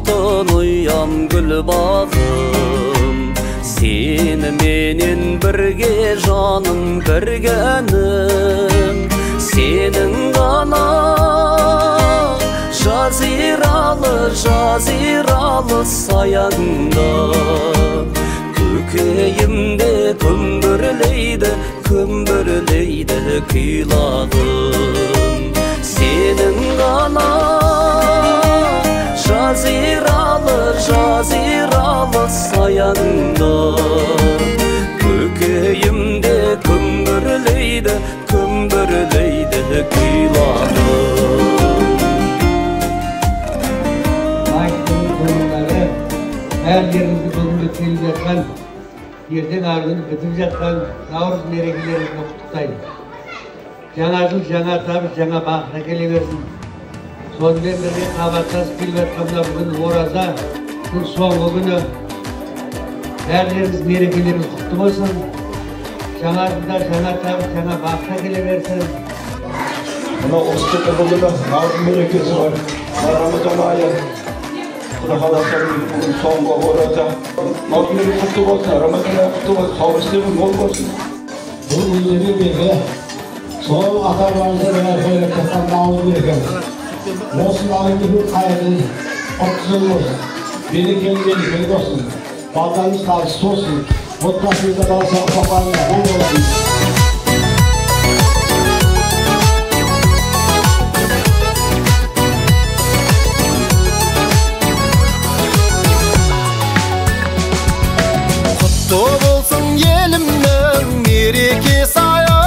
Алтын ұям гүл бағым, сеніменен бірге жаным біргенім, сенің ғана жазиралы, жазиралы саяңда. Көкейімде күмбірлейді, күмбірлейді күйлағым, сенің ғана жазиралы, жазиралы саяңда. Көкейімде күмбірлейді, күмбірлейді күйлағым. Айттың тұрғындары, әр жеріңізді бүгінгі келіп жатқан, ертең арғы күні бітіп жатқан наурыз мерекелеріңізбен құттықтаймын. Жаңа жыл жаңа табыс, жаңа бақыт әкеле берсін. Сонымен бірге қабаттасып келіп жатқан мына бүгін оразаның соңғы күні. Бәрілеріңіз мерекелеріңіз құтты болсын. Жаңа жылда жаңа табыс, жаңа бақыт әкеле берсін. Мына ұлыстың бүгіні наурыз мерекесі бар. Рамазан айы. Құдай қаласа бүгін соңғы ораза. Наурыз мерекесі құтты болсын, Рамазан айы құтты болсын, сауап істерің мол болсын. Бұл өздері белгі. Сол ата-бабамыздан бері сөйлеп жатқан наурыз мерекесі. Осы наурыз мерекесі қайырлы, құтты жыл болсын. Берекелі мерекелі болсын. Балдарымыз табысты болсын. Отбасымызда бала шаға мол болсын. Құтты болсын елімнің мерекесі айы,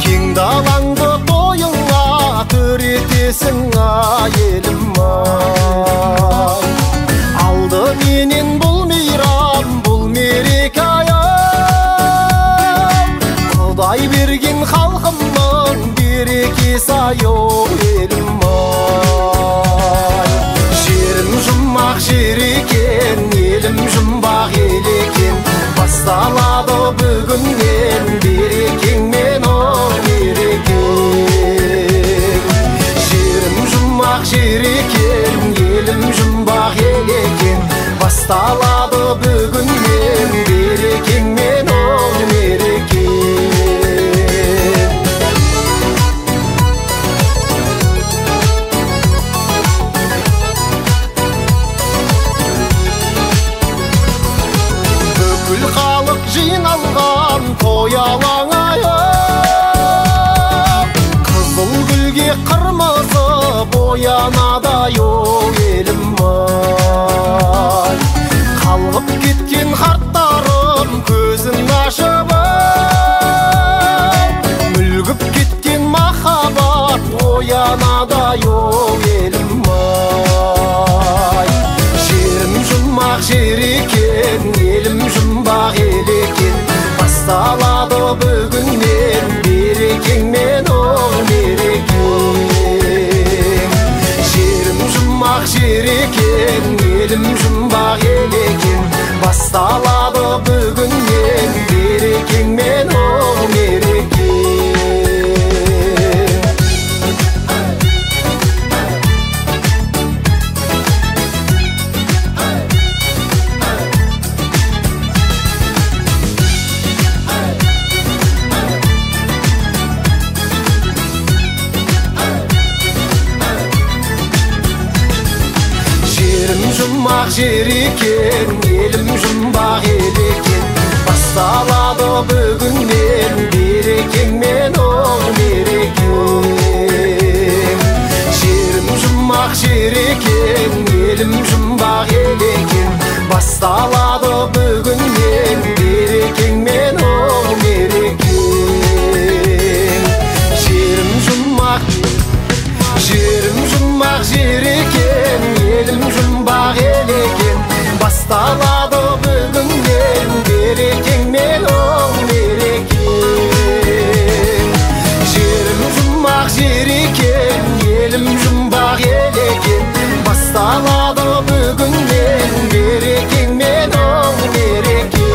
кең далаңды тойыңа төретесің ай елім ай. Алдыменен бұл мейрам, бұл мереке айы, Құдай берген халқымның берекесі ай елім ай. Жерім жұмақ жер екен, елім жұмбақ ел екен, басталады бүгіннен берекеңмен о мерекең. Жерім жұмақ жер екен, елім жұмбақ ел екен, басталады бүгіннен берекеңмен о мерекең. Бүкіл халық жиналған той алаңы, қызыл гүлге қырмызы боянады ай елім ай. Қалғып кеткен қарттарым көзін ашып, мүлгіп кеткен махаббат оянады ай елім ай. Жерім жұмақ жер екен, елім жұмбақ ел екен, басталады бүгіннен берекеңмен о мерекең. Жерім жұмақ жер екен, елім жұмбақ ел екен, басталады бүгіннен берекеңмен о мерекең. Жерім жұмақ жер екен, елім жұмбақ ел екен, басталады бүгіннен берекеңмен о мерекең. Жерім жұмақ жер екен, елім жұмбақ ел екен, басталады бүгіннен берекеңмен о мерекең. Жерім жұмақ, жерім жұмақ жер екен, елім жұмбақ ел екен, басталады бүгіннен берекеңмен о мерекең. Жерім жұмақ жер екен, елім жұмбақ ел екен, басталады бүгіннен берекеңмен о мерекең.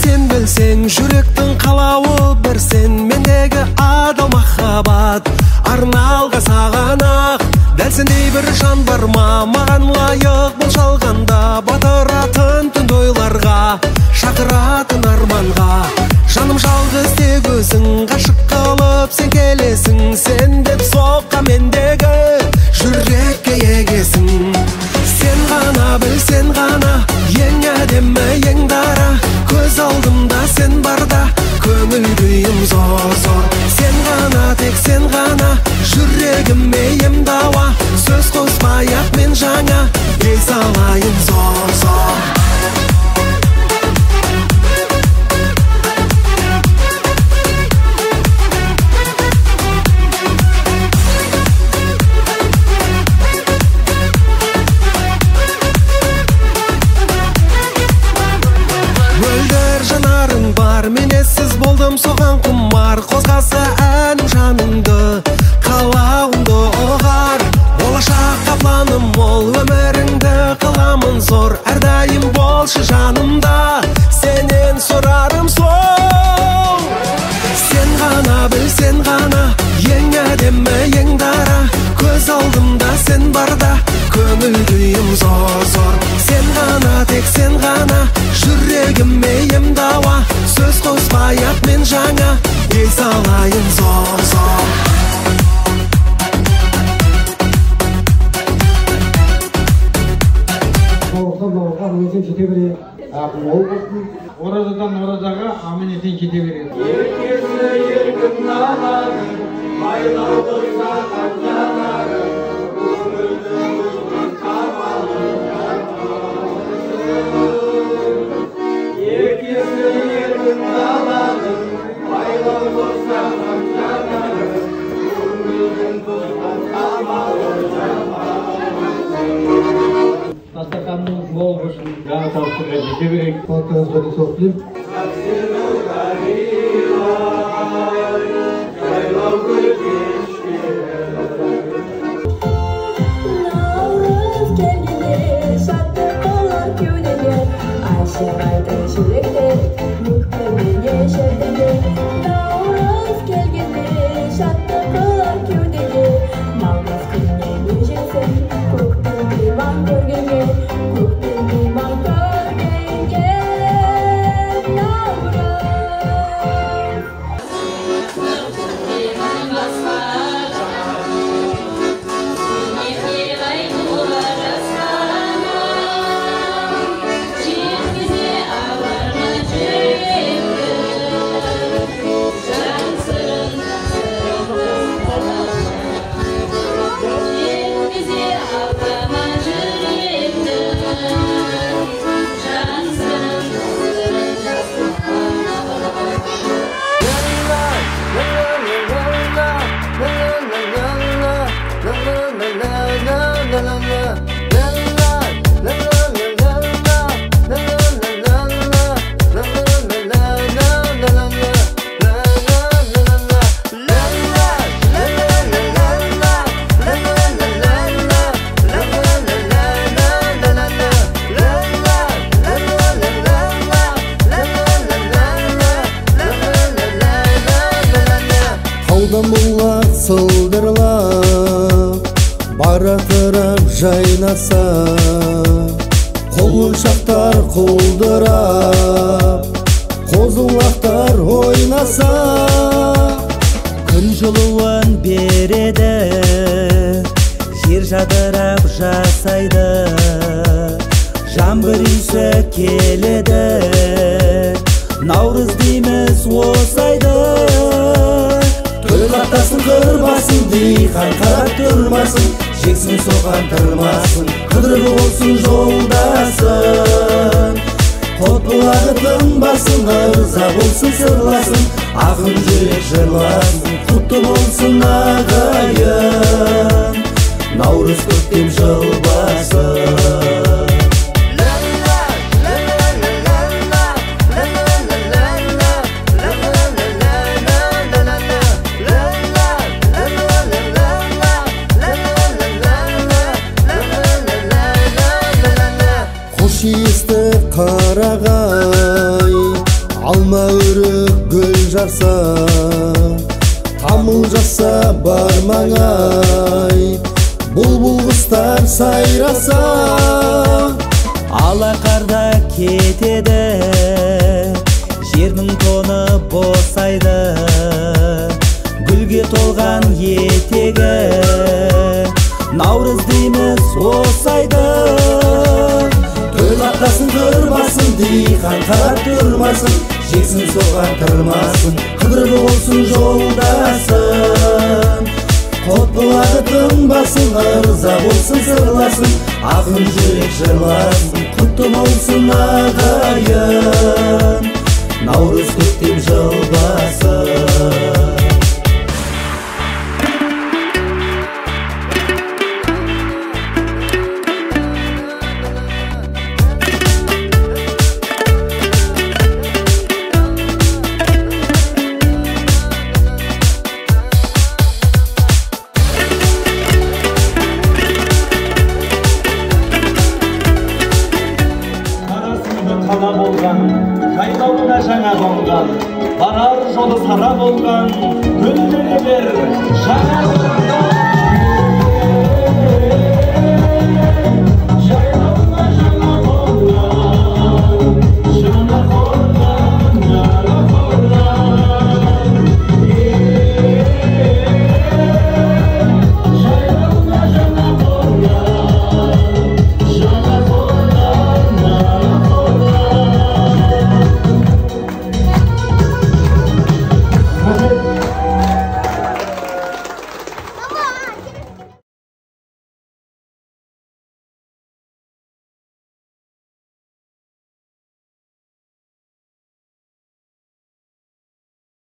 сен білсең, жүректің қалауы бір сен. Мендегі адал махаббат арналған саған ақ. Дәл сендей бір жан бар ма, маған лайық бұл жалғанда? Батыратын түнді ойларға, шақыратын арманға. Жаным жалғыз тек өзің, ғашық қылып сен келесің. Сен деп соққан мендегі жүрекке егесің. Сен ғана біл, сен ғана, ең әдемі, ең дара. Көз алдымда сен барда, көңіл күйім зор зор. Сен ғана, тек сен ғана, жүрегіме ем дауа. Сөз қоспай ақ мен жаңа дей салайын зор зор. Жанарың бар, мен ессіз болдым соған құмар. Қозғаса әнім жаныңды, қалауыңды ұғар. Болашаққа планым мол, өміріңді қыламын зор. Әрдайым болшы жанымда, сенен сұрарым сол. Сен ғана біл, сен ғана, ең әдемі, ең дара. Көз алдымда сен барда, көңіл күйім зор зор. Сен ғана, тек сен ғана, жүрегіме ем дауа. Сөз қоспай ақ мен жаңа дей салайын зор зор. Наурыздан наурызға аман-есен жете берейік, ақыл мол болсын. Оразадан оразаға аман-есен жете берейік. Еркесі еркін даланың, байлаулы саған жанарың, көңілдің бұзған қамалын жамалсың. Еркесі еркін даланың, байлаулы саған жанарың, көңілдің бұзған қамалын жамалсың. Дастарханымыз мол болсын, жаңа табыстарға жете берейік. Халқыңызға денсаулық тілеймін. Наурыз келгенде шаттық толар кеудеге, Айшығайды жүректер өкпемене шертілген. Наурыз келгенде шаттық толар кеудеге, Наурыз күніне не жетсін, көктем тұман көргенге, көктем тұман көргенге. Наурыз. Таудан бұлақ сылдырлап, баратырап жайнаса, құлыншақтар құлдырап, қозы-лақтар ойнаса. Күн жылуын береді, жер жадырап жасайды, жаңбыр иісі келеді, Наурыз дейміз осы айды. Төл қаптасын қырмасын, диқан қарап тұрмасын, жексін соған тырмасын, қыдырып болсын жолдасын. Қот бұлағы тынбасын, ырза болсын сырласын, ақын жүрек жырласын, құтты болсын ағайын. Наурыз көктем жыл басы. Қарағай Алма өрік гүл жарса, тамыл жаса бар маңай, бұлбұл құстар сайраса. Ала қарда кетеді, жердің тоны босайды, гүлге толған етегі, наурыз дейміз осы айды. Төл аттасын қырмасын, диқан қарап тұрмасын, жексін соған тырмасын, қыдырғы болсын жолдасын. Қот бұлағы тынбасын, ырза болсын сырласын, ақын жүрек жырласын, құтты болсын ағайын, наурыз көктем жыл басы. Қала болған, жайлауына жаңа қонған, барар жолы сара болған, гүлдене бер, жаңа.